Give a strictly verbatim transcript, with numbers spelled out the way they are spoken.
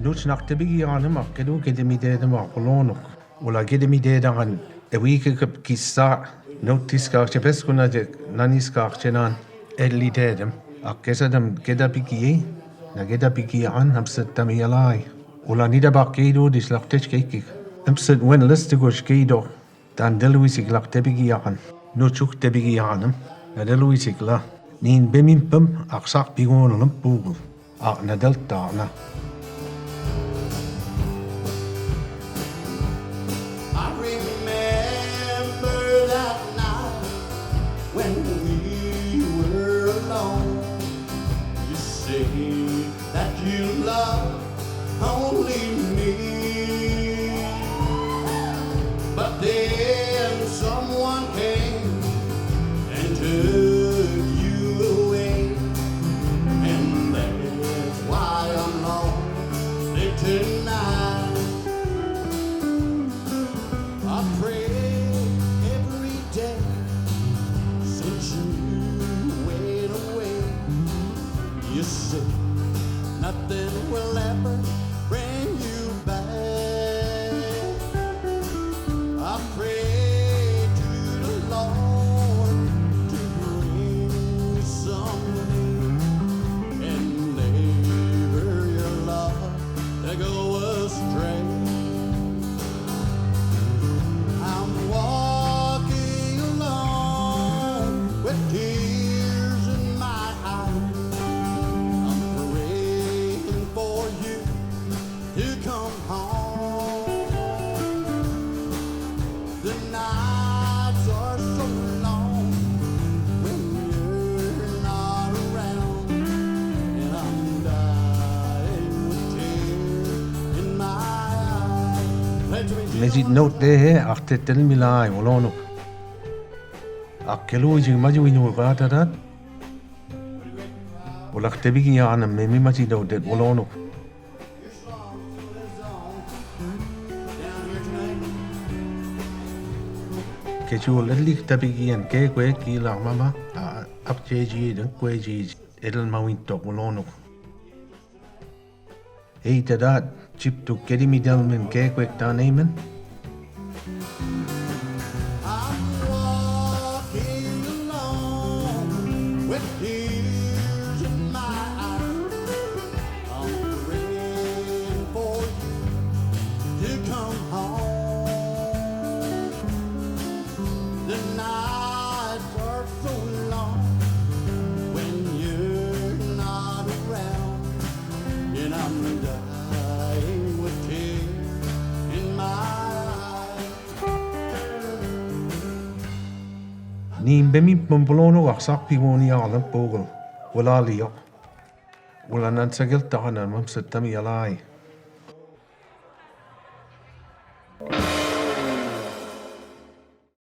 Nuts naqtepiki aqanam, aqkeluu ketemi teetem aqpoloonuk. Wala ketemi teetaqan ewiikekap kissa, nutsiskaaktepeskuna te naniskaaktenan, elliteetem. Aqkesatam ketapikii, na ketapiki aqan, amsat tamiyalaay. Wala nitap aqkeituutis laqtechkeikik. Amsat wen listikoch keito. Tan teluisik laqtepiki aqan, nuchuk tepiki aqanam, na teluisikla. Nin pemimpam aqsaqpikonalam puukul, aqna teltaqna. I remember that night when we were alone. You say that you love only me. But then someone came and took you away, and that's why I'm lonely tonight. I pray every day since you went away. You said nothing will ever bring you back. I pray to the Lord to bring me someday, and never your love to go astray. I'm walking alone with tears in my eyes. I'm praying for you to come home. The nights are so long when you're not around, and I'm dying with tears in my eyes. Play to me, Mesitnoutehe aqtetelmilaay woloonuk. Aqkeluuisik mayuinukaatatat. Wala aqtepiki aqanam, memi masitnoutet woloonuk. Kechuul ellik tapikian keekuek kiilak mama, a, apcheechiit, enkuechiit, elal mawintok woloonuk. Ei, tadaat, chiptuk ketimi telmen keekuek taan eimen. I'm walking alone with tears in my eyes. I'm praying for you to come home. The nights are so long when you're not around, and I'm dying with tears in my eyes. Nin pemimpam poloonuk aqsaqpikonalam puukul, wala liok. Wala nan sakeltaqanam, amsat tamiyalaay.